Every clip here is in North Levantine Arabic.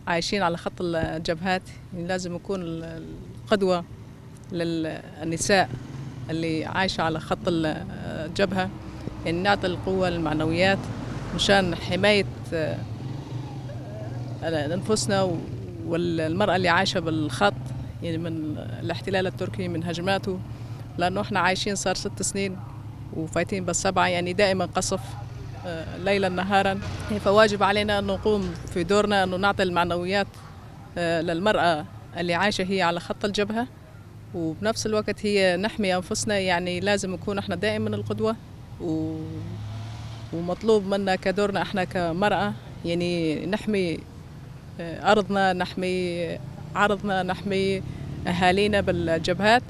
عايشين على خط الجبهات، يعني لازم نكون القدوة للنساء اللي عايشة على خط الجبهة، يعني نعطي القوة المعنويات مشان حماية أنفسنا والمرأة اللي عايشة بالخط، يعني من الاحتلال التركي، من هجماته، لأنه احنا عايشين صار 6 سنين وفايتين بال7، يعني دائما قصف ليلا نهارا. فواجب علينا أن نقوم في دورنا أنه نعطي المعنويات للمرأة اللي عايشة هي على خط الجبهة، وبنفس الوقت هي نحمي أنفسنا. يعني لازم نكون احنا دائما القدوة، ومطلوب منا كدورنا احنا كمرأة، يعني نحمي أرضنا، نحمي عرضنا، نحمي أهالينا بالجبهات.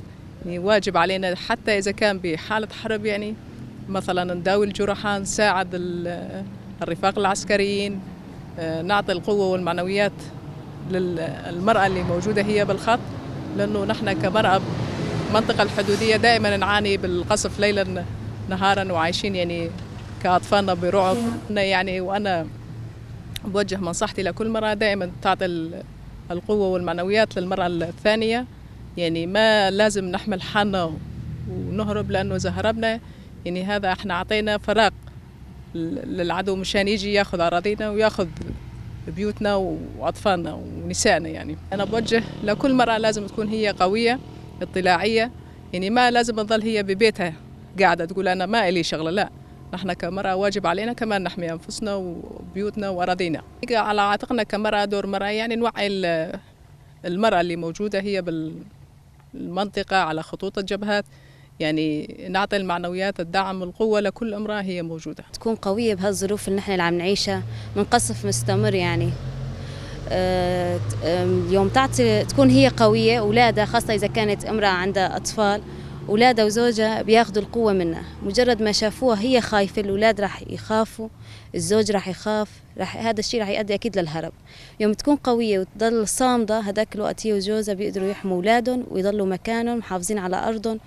يعني واجب علينا حتى إذا كان بحالة حرب، يعني مثلا نداوي الجرحى، نساعد الرفاق العسكريين، نعطي القوة والمعنويات للمرأة اللي موجودة هي بالخط، لأنه نحن كمرأة بالمنطقة الحدودية دائما نعاني بالقصف ليلا نهارا، وعايشين يعني كأطفالنا برعب. يعني وأنا بوجه نصيحتي لكل مرأة دائما تعطي القوة والمعنويات للمرأة الثانية. يعني ما لازم نحمل حالنا ونهرب، لأنه إذا هربنا يعني هذا احنا عطينا فراغ للعدو مشان يجي ياخذ أراضينا وياخذ بيوتنا وأطفالنا ونسائنا. يعني أنا بوجه لكل مرأة لازم تكون هي قوية اطلاعية، يعني ما لازم تظل هي ببيتها قاعدة تقول أنا ما إلي شغلة، لا، نحن كمرأة واجب علينا كمان نحمي أنفسنا وبيوتنا وأراضينا. على عاتقنا كمرأة دور مرأة، يعني نوعي المرأة اللي موجودة هي بالمنطقة على خطوط الجبهات، يعني نعطي المعنويات، الدعم، القوة لكل امرأة هي موجودة. تكون قوية بهالظروف اللي نحن اللي عم نعيشها من قصف مستمر. يعني يوم تعطي تكون هي قوية، أولادها خاصة إذا كانت امرأة عندها أطفال، أولادها وزوجها بياخذوا القوة منها. مجرد ما شافوها هي خايفة، الأولاد راح يخافوا، الزوج راح يخاف، هذا الشيء راح يؤدي أكيد للهرب. يوم تكون قوية وتضل صامدة، هذاك الوقت هي وجوزها بيقدروا يحموا أولادهم ويضلوا مكانهم محافظين على أرضهم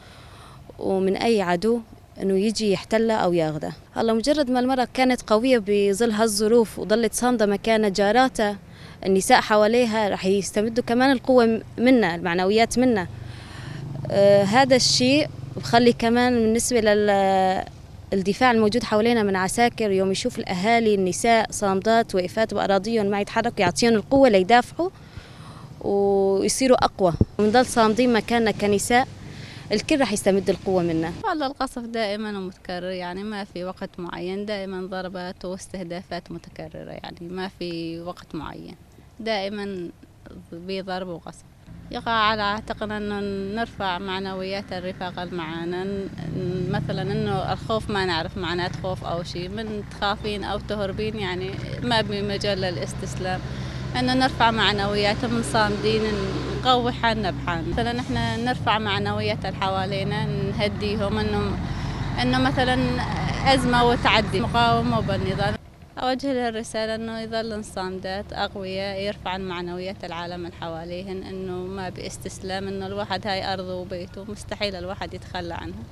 ومن أي عدو إنه يجي يحتلها أو ياخذها. هلا مجرد ما المرأة كانت قوية بظل هالظروف وضلت صامدة مكانها، جاراتها النساء حواليها راح يستمدوا كمان القوة منها، المعنويات منها. هذا الشيء بخلي كمان بالنسبة للدفاع الموجود حوالينا من عساكر، يوم يشوف الأهالي النساء صامدات وقفات بأراضيهم ما يتحركوا، يعطيهم القوة ليدافعوا ويصيروا أقوى. ونضل صامدين مكاننا كنساء، الكل راح يستمد القوة منا. والله القصف دائما ومتكرر، يعني ما في وقت معين، دائما ضربات واستهدافات متكررة، يعني ما في وقت معين، دائما بضرب وقصف. يقع على عاتقنا أنه نرفع معنويات الرفاق معنا، مثلا أنه الخوف ما نعرف معنات خوف أو شيء، من تخافين أو تهربين يعني ما بمجال للاستسلام، أنه نرفع معنوياتهم، صامدين، نقوي حالنا بحالنا. مثلا إحنا نرفع معنويات اللي حوالينا، نهديهم أنه مثلا أزمة وتعدي، مقاومة وبالنضال. أوجه لها الرسالة أنه يظلن صامدات أقوياء، يرفعن معنويات العالم اللي حواليهن، أنه ما باستسلام، أنه الواحد هاي أرضه وبيته، مستحيل الواحد يتخلى عنها.